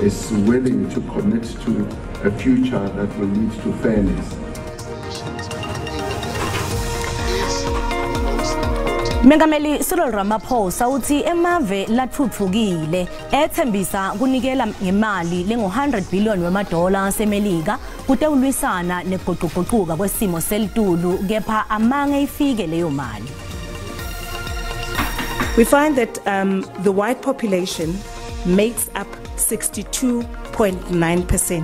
is willing to commit to a future that will lead to fairness. Mengameli Cyril Ramaphosa uthi emave latfutfukile ethembisa kunikela ngemali lengu-100 billion wemadola aseMelika kutewulwisana nekuguquguquka kwesimo selitulu, kepha amange ifike leyo mali. We find that the white population makes up 62.9%.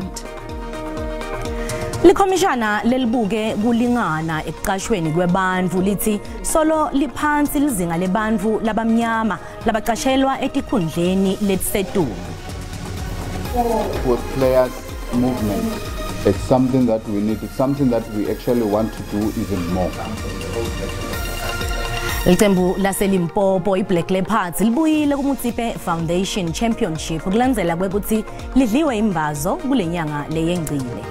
Likhomishana lelibuke kulingana ekuqashweni kwebantfu lithi solo liphansi lizinga lebantfu labamnyama labaqashelwa etikhundleni letisetulu. With players movement, it's something that we need, it's something that we actually want to do even more. Licembu laseLimpopo iBlack Leopards libuyile kuMotsepe Foundation Championship kulandzela kwekutsi lidliwe imbazo kulenyanga leyengcile.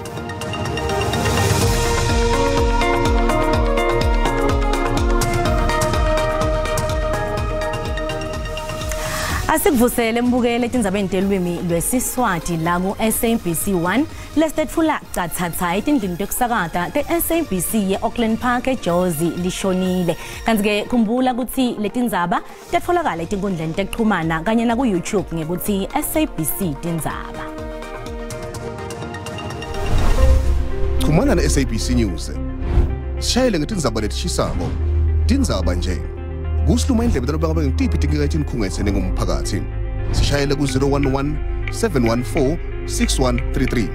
Asikuvusele mbukele etindzabeni telwimi lwesiSwati la ku-SABC 1 lesitetfula catsatsa etindlini tekusakata te-SABC ye-Auckland Park eJozi lishonile. Kanti-ke khumbula kutsi letindzaba tetfolakala etinkundleni tekuchumana kanye naku-YouTube ngekutsi SABC Tindzaba. Chumana na-SABC News. Sishayele ngetindzaba letishisako. Tindzaba nje. Kusiluma indlebe naloba ngabe ngitiphi tinkinga etinikhungetse nengumphakathi. Sishayele ku-011 714 6133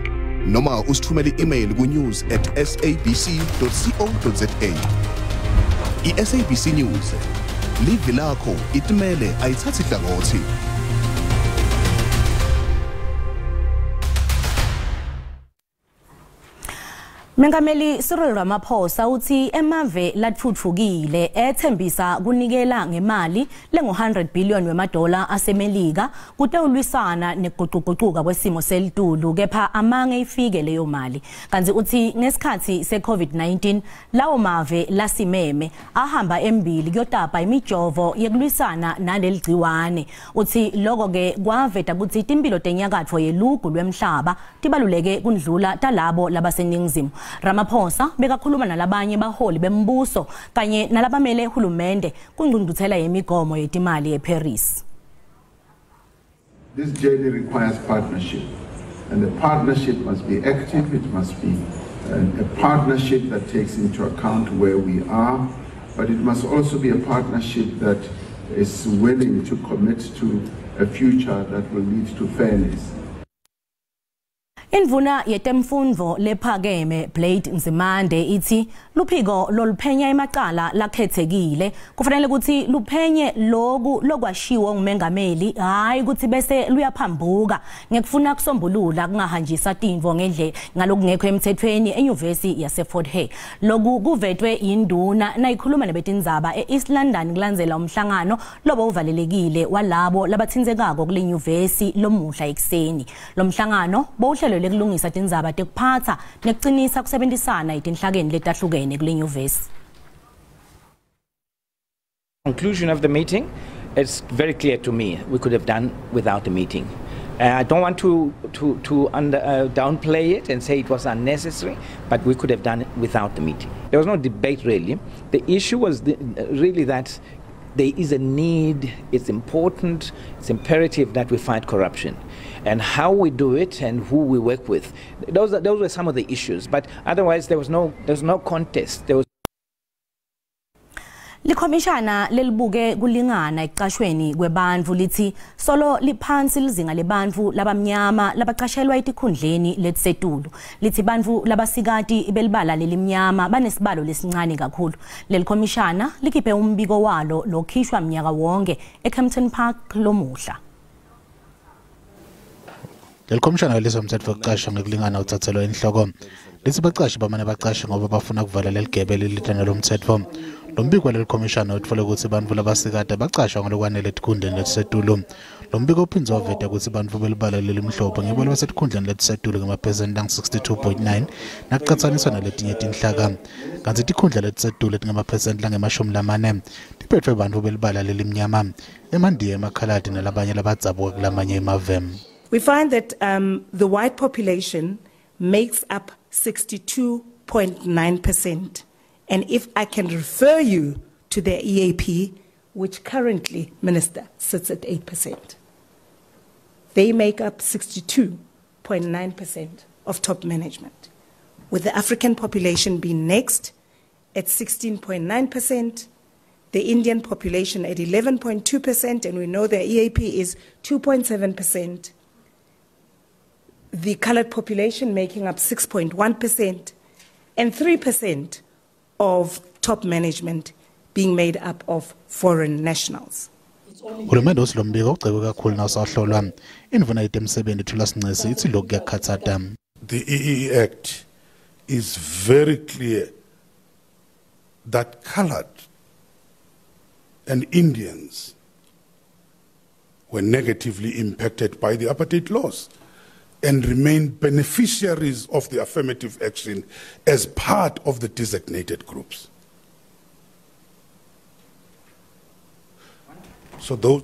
noma usithumele i-email ku-news@sabc.co.za. I-SABC News. Livi lakho itimele ayithathi hlangothi. Mengameli Cyril Ramaphosa uthi emave latfutfukile ethembisa kunikela ngemali lengu-100 billion wemadola aseMelika kutewulwisana nekuguquguquka kwesimo selitulu, kepha amange ifike leyo mali. Kanti uthi ngesikhatsi se-COVID-19 lawo mave lasimeme ahamba embili kuyotapa imijovo yekulwisana naleli gciwane. Uthi lokho-ke kwaveta kutsi timphilo tenyakatfo yelugu lwemhlaba tibaluleke kundlula talabo labaseningizimu. Ramaphosa bekakhuluma nalabanye baholi bembuso kanye nalabamele hulumende kungqungquthela yemigomo yetimali eParis. This journey requires partnership, and the partnership must be active. It must be a partnership that takes into account where we are, but it must also be a partnership that is willing to commit to a future that will lead to fairness. Indvuna yetemfundvo lephakeme Blade Nzimande ithi luphiko loluphenya emacala lakhethekile kufanele ukuthi luphenye loku lokwashiwo ngumengameli, hayi ukuthi bese luyaphambuka ngekufuna kusombulula kungahanjiswa tintfo ngendlela ngalokungekho emthethweni enyuvesi yase-Fort Hare. Loku kuvetwe induna nayikhuluma nebetindzaba e-East London kulandzela umhlangano lobo uvalelekile walabo labatsintsekako kule nyuvesi lomuhla ekuseni. Lo mhlangano bowuhlelelwe kulungisa tindzaba tekuphatsa nekucinisa kusebenzisana etinhlakeni letahlukene kule nyuvesi. Conclusion of the meeting, it's very clear to me we could have done without the meeting. I don't want to downplay it and say it was unnecessary, but we could have done it without the meeting. There was no debate really. The issue was really that there is a need, it's important, it's imperative that we fight corruption. And how we do it and who we work with. Those were some of the issues, but otherwise there was no contest. There was Likhomishana lelibuke kulingana ekuqashweni kwebantfu lithi solo liphansi lizinga lebantfu labamnyama labaqashelwa etikhundleni letisetulu. Lithi bantfu labasikati belibala lelimnyama banesibalo lesincane kakhulu. Lelikhomishana likhiphe umbiko walo lokhishwa mnyaka wonke eKempton Park lomuhla. Lelikhomishana lelizomthetho wokuqashwa ngekulingana utsatselwa enhloko. Lithi baqashi bamane baqashe ngoba bafuna kuvala leligebe lelitana lomthetho. Lo mbiko lelikhomishana utfole ukuthi bantfu labasikade baqashwa ngalokwanele etikhundleni letisetulu. Lo mbiko uphindze waveta ukuthi bantfu belibala lelimhlophe ngibo labasetikhundleni letisetulu ngemaphesenti angu-62.9 nakucatsaniswa naletinye tinhlaka. Kantsi tikhundla letisetulu letingemaphesenti langema-40 tiphetfwe bantfu belibala lelimnyama, emandiya, emakhaladi nalabanye labadzabuka kulamanye emave. We find that the white population makes up 62.9%. And if I can refer you to their EAP, which currently, Minister, sits at 8%. They make up 62.9% of top management, with the African population being next at 16.9%, the Indian population at 11.2%, and we know their EAP is 2.7%, the colored population making up 6.1%, and 3% of top management being made up of foreign nationals. Hulumende utsi lombiko ugcekwe kakhulu nawusahlolwa. Indvuna yetemsebenti Thulas Nxesi itsi lokhu kuyakhatsata. The EEE Act is very clear that colored and Indians were negatively impacted by the apartheid laws and remain beneficiaries of the affirmative action as part of the designated groups. So those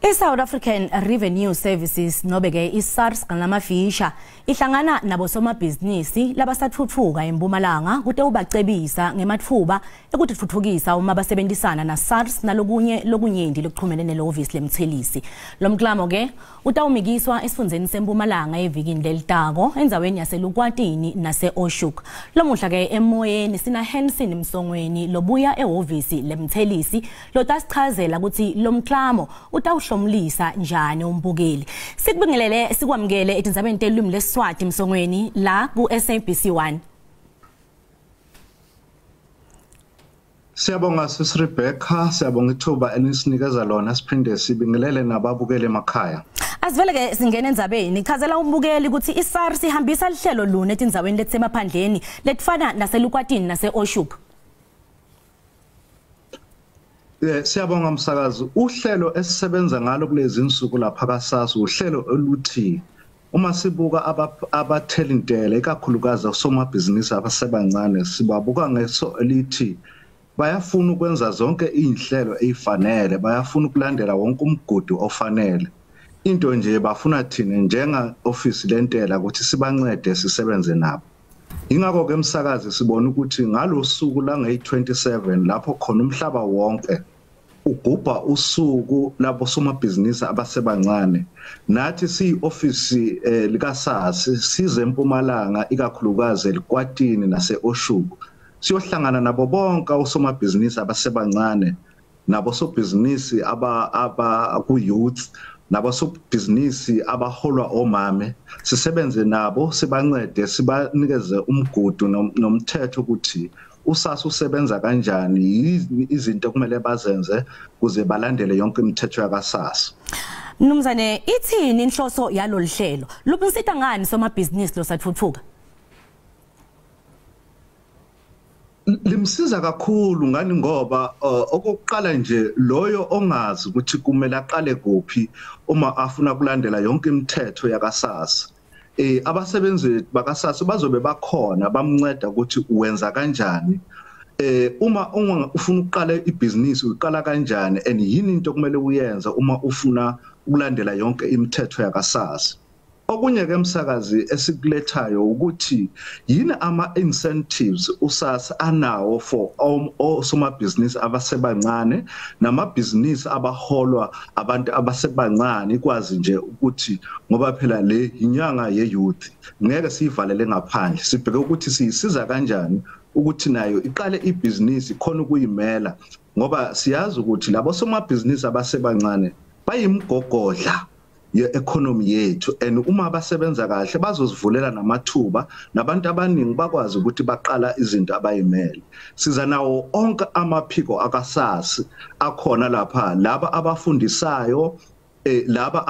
I-South African Revenue Services nobe ke i-SARS ngamafisha ihlangana nabosomabhizinisi labasathuthuka eMpumalanga kute ubacebisa ngematfuba ekutithuthukisa uma basebenzisana na SARS nalokunye lokunyenti lokuchumene nelehhovisi lemthelisi. Lomklamo ke utawumikiswa esifundzeni seMpumalanga evikini lelitako endzaweni yaseLukwatini nase-Oshoek. Lomuhla ke emoyeni sina Hanson Msongweni lobuya ehhovisi lemthelisi lotasichazela ukuthi lomklamo utawuhlomlisa njani umbukeli. Sikubingelele sikwamukele etindzabeni telulwimi leSiswati Msongweni la ku SABC 1. Siyabonga Sis Rebecca, siyabonga ithuba enisinikeza lona siphinde sibingelele nababukele emakhaya. Asivele ke singena endzabeni, ichazela umbukeli ukuthi iSARS ihambisa lihlelo luni etindzaweni letisemaphandleni letifana naseLukwatini nase-Oshoek. Siyabonga msakazi. Uhlelo esisebenza ngalo kulezi insuku lapha kaSARS uhlelo oluthi uma sibuka abathelintela ikakhulukazi osomabhizinisi abasebancane sibabuka ngeso elithi bayafuna ukwenza zonke izinhlelo ezifanele, bayafuna ukulandela wonke umgudu ofanele. Into nje bafuna thina njenga office lentela ukuthi sibancede sisebenze nabo. Ingakho ke msakazi sibona ukuthi ngalosuku la nge-27 lapho khona umhlaba wonke ugubha usuku labo somabhizinisi abasebancane, nathi siyi-ofisi lika SARS size eMpumalanga ikakhulukazi eLukwatini nase-Oshoek siyohlangana nabo bonke osomabhizinisi abasebancane nabo sobhizinisi aba ku-youth nabasobhizinisi abaholwa omame, sisebenze nabo sibancede sibanikeze umgudu nomthetho ukuthi uSARS usebenza kanjani, izinto kumele bazenze kuze balandele yonke imithetho yakaSARS. Mnumzane, ithini inhloso yalolu hlelo? Lubusita ngani somabhizinisi losathuthuka? Limsiza kakhulu ngani ngoba okokuqala nje loyo ongazi ukuthi kumele aqale kuphi uma afuna kulandela yonke imithetho yakaSARS, abasebenzi bakaSARS bazobe bakhona bamnceda ukuthi uwenza kanjani, uma ufuna ukuqala ibhizinisi uqala kanjani and yini into kumele uyenze uma ufuna ukulandela yonke imithetho yakaSARS. Okunye ke msakazi esikulethayo ukuthi yini ama incentives uSARS anawo for osomabhizinisi abasebancane namabhizinisi abaholwa abantu abasebancane, ikwazi nje ukuthi ngoba phela le inyanga ye-youth ngeke siyivalele ngaphandle, sibheke ukuthi siyisiza kanjani ukuthi nayo iqale ibhizinisi khona ukuyimela, ngoba siyazi ukuthi labo somabhizinisi abasebancane bayimgogodla ye-economy yethu and uma basebenza kahle bazozivulela namathuba nabantu abaningi bakwazi ukuthi baqala izinto abayimele. Siza nawo onke amaphiko akaSARS akhona lapha, laba abafundisayo, laba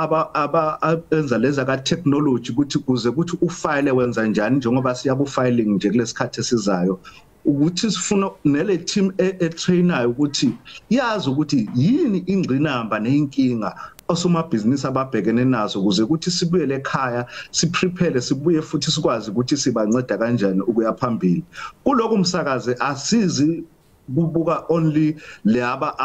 abenza leza ka technology ukuthi kuze ukuthi ufile wenza njani njengoba siya ku filing nje kulesikhathi esizayo, ukuthi sifuna nele team etrainayo ukuthi yazi ukuthi yini ingqinamba neyinkinga osomabhizinisi ababhekene nazo ukuze ukuthi sibuyele ekhaya siprepare sibuye futhi sikwazi ukuthi sibanceda kanjani ukuya phambili. Kuloko msakazi asizi kubuka only laba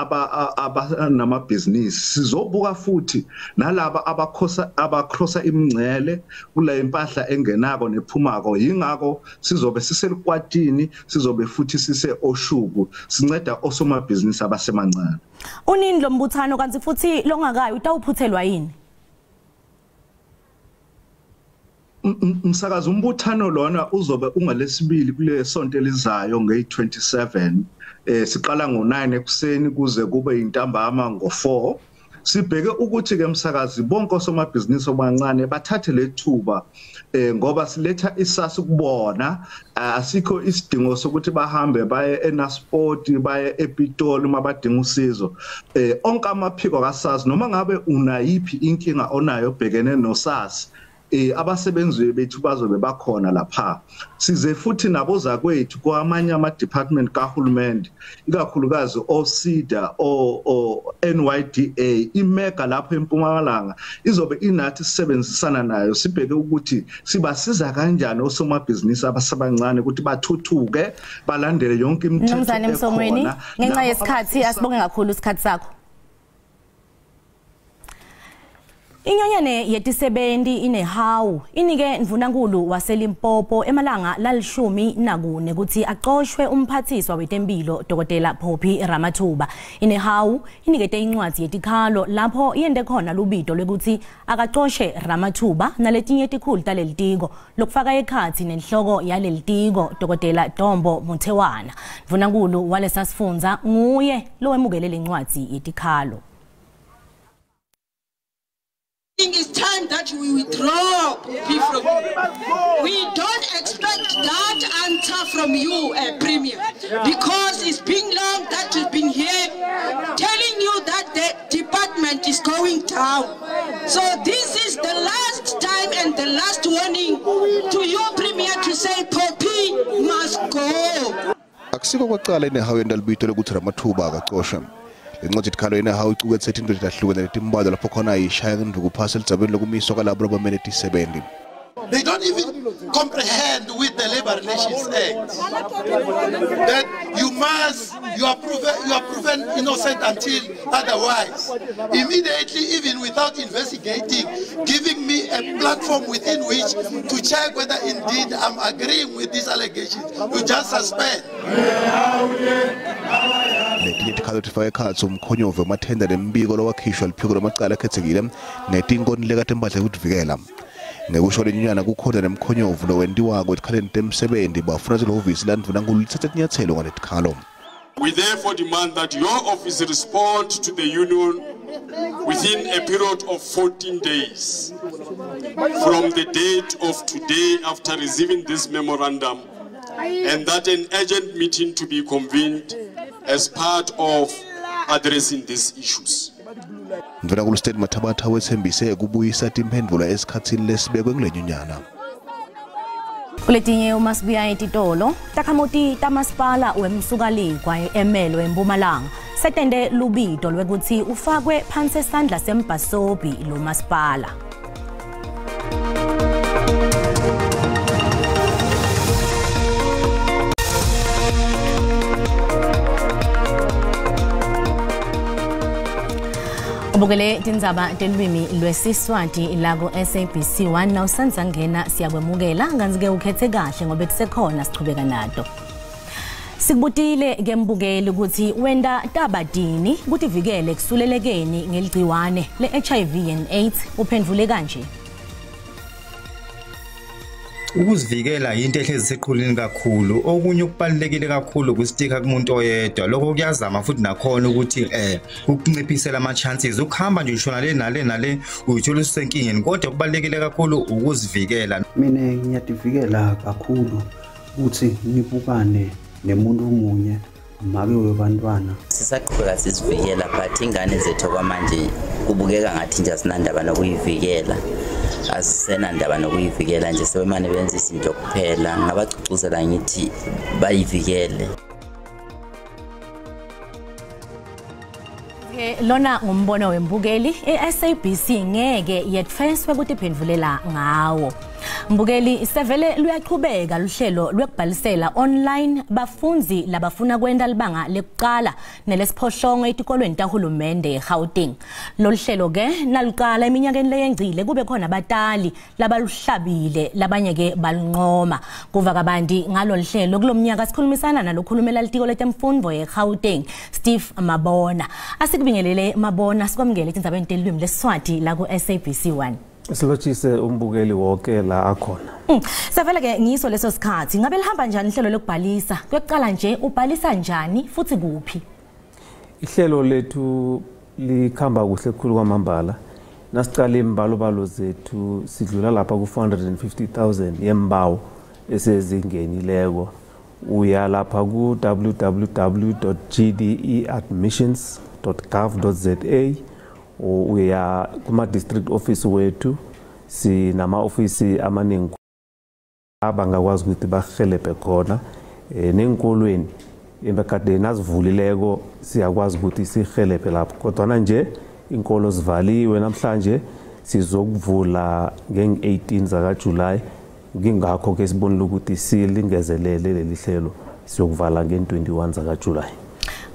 abanamabhizinisi, sizobuka futhi nalaba abakhosa imingcele kule impahla engenako nephumako. Yingakho sizobe siselikwatini, sizobe futhi sise Oshuku, sinceda osomabhizinisi abasemancane. Unini lo mbuthano kanti futhi longakayi utawuphuthelwa yini? Umsakazo, umbuthano lona uzobe ungalesibili kule sonto elizayo nge-27. Siqala ngo-9 ekuseni kuze kube intambama ngo-4. Sibheke ukuthi ke umsakazi bonke osomabhizinisi abancane bathathe lethuba, ngoba siletha isasa kubona. Asikho isidingo sokuthi bahambe baye eNaspoti, baye ePitoli uma badinga usizo. Onke amaphiko kaSARS, noma ngabe unayiphi inkinga onayo obhekene noSARS, abasebenzi bethu bazobe bakhona lapha. Size futhi nabozakwethu kwamanye ama-department kahulumende, ikakhulukazi o-SEDA, o-NYDA, iMega lapho eMpumalanga izobe inathi, sisebenzisana nayo, sibheke ukuthi sibasiza kanjani osomabhizinisi abasebancane ukuthi bathuthuke, balandele yonke imithetho. Mnumzane Msongweni, ngenxa yesikhathi asibonge kakhulu isikhathi sakho. Inyonyane yetisebenzi iNehawu inike Ndvunankulu waseLimpopo emalanga la-14 ukuthi axoshwe umphathiswa wetempilo Dr. Phophi Ramathuba. INehawu inikete incwadi yetikhalo lapho yende khona lubito lwekuthi akaxoshe Ramathuba naletinye tikhulu talelitiko lokufaka ekhatsi nenhloko yalelitiko Dr. Dombo Muthewana. Ndvunankulu walesasifundza nguye lowemukele lencwadi yetikhalo. It's time that we withdraw from you. We don't expect that answer from you, Premier, because it's been long that we've been here telling you that the department is going down. So this is the last time and the last warning to you, Premier, to say Poppy must go. Akusiko kwacala iNehawu yendalubito lokuthi Ramathuba akaxoshwe. Lencwadi ikhalo iNehawu icukethe izinto letahlukene letimbalwa lapho khona ishaya ngenduku phasi elizabeni lokumiswa kwalabo abamele tisebenzi. They don't even comprehend with the Labor Relations Act that you are proven innocent until otherwise. Immediately, even without investigating, giving me a platform within which to check whether indeed I'm agreeing with these allegations, you just suspend. Letinye tikhalo tifaka ekhatsi umkhonyovu wemathenda nembiko lowakhishwa liphiko lwamacala akhethekile ngetinkontileka tempahla yekutivikela. Ngekusho lenyunyana kukhona nemkhonyovu lowentiwako etikhaleni temsebenti, bafuna lihhovisi landvunankulu litsatse tinyatselo ngaletikhalo. We therefore demand that your office respond to the union within a period of 14 days from the date of today after receiving this memorandum, and that an urgent meeting to be convened as part of addressing these issues. Ndvunankulu Stanley Mathabatha wetsembise kubuyisa timphendvulo esikhatsini lesibekwe kulenyunyana. Kuletinye umasibuya etitolo, takhamuti tamasipala wemsukaligwa eMelo eMpumalanga setende lubito lwekuthi ufakwe phansi esandla sembhasobhi lo masipala. Ubukele tindzaba telulwimi lwesiswati la ku SABC 1 na usandzangena siyakwemukela kantsi-ke ukhethe kahle ngoba kusekhona sichubeka nato. Sikubutile ke mbukeli ukuthi wenda tabatini kutivikele kusulelekeni ngeligciwane le-HIV and AIDS, uphendvule kanje. Ukuzivikela into ehlezi iseqhulwini kakhulu. Okunye okubalulekile kakhulu ukustika kumuntu oyedwa. Lokho kuyazama futhi nakhona ukuthi ukunciphisela ama chances ukuhamba nje ushona le nale nale uyithola usenkingeni, kodwa kubalulekile kakhulu ukuzivikela. Mina ngiyadivikela kakhulu ukuthi nibukane nemuntu omunye make webantwana. Sisaqhubeka sizivikela, but ingane zethu kwamanje kubukeka ngathi nje asinandaba nokuyivikela. Asisenandaba nokuyivikela nje, sebemane benza izinto kuphela. Ngabagcugcuzela ngithi bayivikele. Lona ngumbono wembukeli, i-SABC ngeke yetfeswe kutiphendvulela ngawo. Mbukeli, sevele luyaqhubeka luhlelo lwekubhalisela online bafundzi labafuna kwenta libanga lekuqala nelesiphohlongo etikolweni tahulumende eGauteng. Lolu hlelo ke naluqala eminyakeni leyengcile kube khona abatali labaluhlabile, labanye ke balunqoma. Kuva kabanti ngalolu hlelo kulomnyaka sikhulumisana nalokhulumela litiko letemfundvo eGauteng, Steve Mabona. Asikubingelele Mabona, sikwamukele etindzabeni telulwimi leSiswati la ku SABC 1. Silotshise umbukeli wonke la akhona. Savele ke ngiso leso sikhathi. Ngabe lihamba njani ihlelo lokubhalisa? Kwekuqala nje ubhalisa njani futhi kuphi? Ihlelo lethu likhamba kuhle khulu kwamambala. Nasiqala imbalobalo zethu sidlula lapha ku-450,000 yembawo esezingenileko. Uya lapha ku www.gdeadmissions.gov.za, uya kuma-district office wethu, sinama-ofisi amaningi abangakwazi ukuthi bahelebhe khona, nenkolweni ebekade nazivulileko siyakwazi ukuthi sihelebhe lapho, kodwana nje inkolo zivaliwe namhlanje, sizokuvula nge-18 zakaJulayi. Ngingakho ke sibonile ukuthi silingezelele leli hlelo, siyokuvala nge-21 zakaJulayi.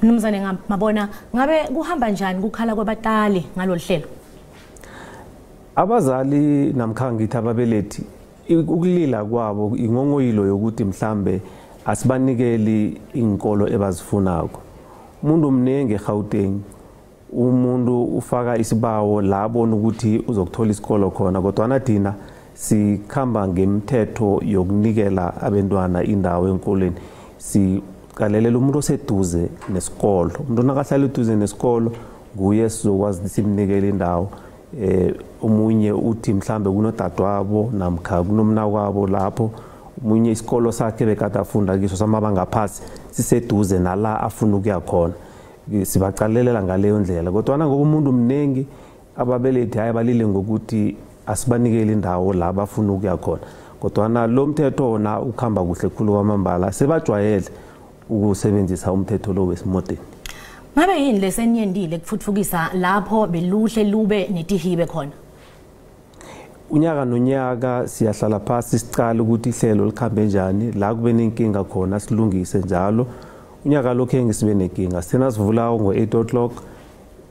Mnumzane Mabona, ngabe kuhamba njani kukhala kwabatali ngalolu hlelo? Abazali namkha ngithi ababelethi, ukulila kwabo ingongoyilo yokuthi mhlambe asibanikeli inkolo ebazifunako. Umuntu mningi eGauteng, umuntu ufaka isibawo la abona ukuthi uzokuthola isikolo khona, kodwana thina sikhamba ngemithetho yokunikela abantwana indawo enkolweni. Siqalelela umuntu oseduze nesikolo, umuntu nakahlala eduze nesikolo nguye sizokwazi ukuthi simnikele indawo. Omunye uthi mhlambe kunodadewabo namkha kunomnakwabo lapho, omunye isikolo sakhe bekade afunda kiso samabanga aphasi siseduze nala afuna ukuya khona. Sibaqalelela ngaleyo ndlela, kodwana ngoba umuntu mningi, ababelethi hayi balile ngokuthi asibanikele indawo la bafuna ukuya khona. Kodwana lo mthetho wona ukhamba kuhle khulu kwamambala, sebajwayele ukusebenzisa umthetho lo wesimodeni. Ngabe yini lesenyendile kuthuthukisa lapho beluhle lube netihibe khona? Unyaka nonyaka siyahlala phasi sicale ukuthi ihlelo likhambe njani, la kube nenkinga khona silungise njalo. Unyaka lokho engisibe nenkinga, sithena sivula ngo-8 o'clock,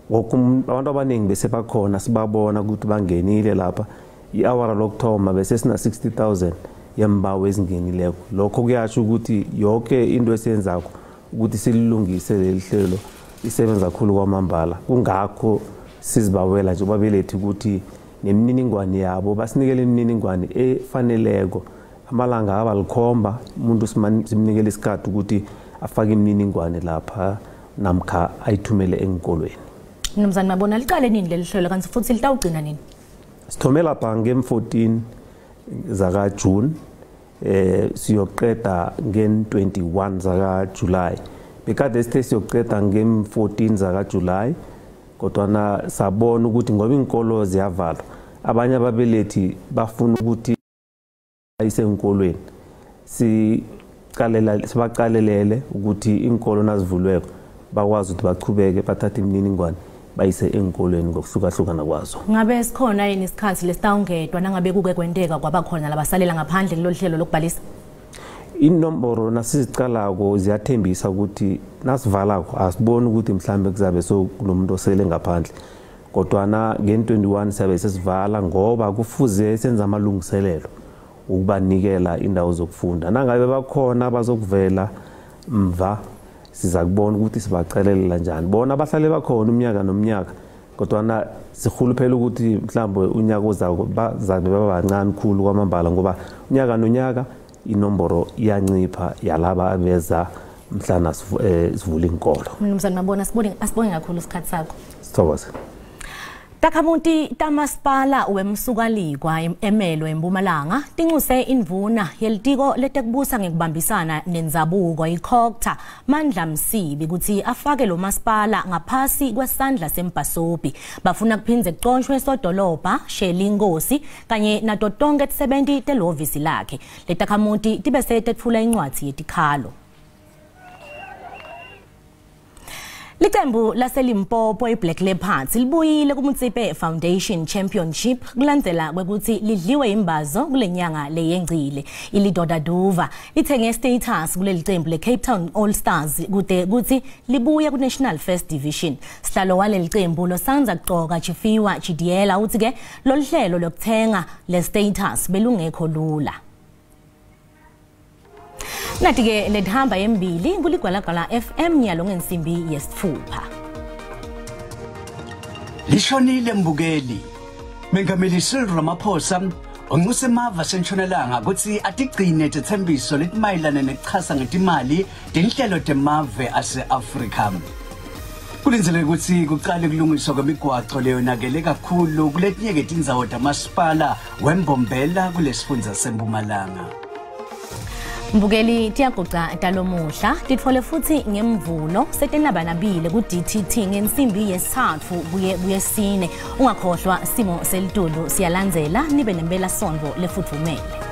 abantu abaningi bese bakhona, sibabona ukuthi bangenile lapha. I-awara lokuthoma bese sina 60,000 yembawo ezingenileko. Lokho kuyasho ukuthi yonke into esiyenzako ukuthi silungise leli hlelo isebenza kakhulu kwamambala. Kungakho sizibawela nje babelethi ukuthi nemininingwane yabo basinikele imininingwane efaneleko. Amalanga abalikhomba umuntu simnikele isikhathi ukuthi afake imininingwane lapha namkha ayithumele enkolweni. Mnumzane Mabona, liqale nini leli hlelo kanti futhi litawugcina nini? Sithome lapha nge-14 zaka June, siyoqeda nge-21 zaka July. Bekade sithe siyoqeda nge-14 zaka July, kodwana sabona ukuthi ngoba iinkolo ziyavalwa, abanye ababelethi bafuna ukuthi bayise enkolweni, sibaqalelele ukuthi iinkolo nazivulweko bakwazi ukuthi bachubeke bathathe imininingwane bayise enkolweni ngokuhlukahlukana kwazo. Ngabe sikhona yini isikhathi lesitawungedwa nangabe kuke kwenteka kwabakhona labasalela ngaphandle kulolu hlelo lokubhalisa? Inomboro nasizicalako ziyathembisa ukuthi nasivalako asiboni ukuthi mhlambe kuzabe sokunomuntu osele ngaphandle, kodwana nge-21 siyabe sesivala ngoba kufuze senze amalungiselelo ukubanikela indawo zokufunda. Nangabe bakhona bazokuvela mva, siza kubona ukuthi sibacelelela njani. Bona bahlale bakhona umnyaka nomnyaka, kodwana sihuluphela ukuthi mhlawumbe unyaka ozako bazabe babancane khulu kwamambala, ngoba unyaka nonyaka inomboro iyancipha yalaba abeza mhlana sivula inkolo. Mnumzane Mabona, asibonge kakhulu isikhathi sakho. Sithokoze. Takhamuti tamasipala wemsukalikwa emelo eMpumalanga tinxuse indvuna yelitiko letekubusa ngekubambisana nendzabuko iCogta Mandla Msibi ukuthi afake lo masipala ngaphasi kwesandla sembhasobhi. Bafuna kuphindze kuconshwe sodolobha Shelley Nkosi kanye nato tonke tisebenti telohhovisi lakhe. Letakhamuti tibe setetfula incwadzi yetikhalo. Licembu laseLimpopo iBlack Leopards libuyile kuMotsepe Foundation Championship kulandzela kwekutsi lidliwe imbazo kulenyanga leyengcile. Ilidoda Duva ithenge status kuleli cembu leCape Town All Stars kude kutsi libuye ku-National First Division. Sihlalo waleli cembu losanza kucoka Chifiwa Chidiela uthi ke loluhlelo lokuthenga le status belungekho lula. Nathi-ke lethamba embili kuligwalagwala FM nyalo ngensimbi yesitfupha. Lishonile mbukeli. Mengameli Cyril Ramaphosa unxuse emave asentshonalanga kutsi atigcine tetsembiso letimayelana nekuchasa ngetimali tinhlelo temave ase-Afrika. Kulindzeleke kutsi kucale kulungiswa kwemigwaco leyonakele kakhulu kuletinye-ke tindzawo tamasipala wembombela kulesifundza sempumalanga. Mbukeli tiyaguca talomuhla titfole futsi ngemvulo setenabanabile ku-DTT ngensimbi yesithathu kuye kuyesine. Ungakhohlwa simo selitulu siyalandzela nibe nempela sontfo lefutfumele.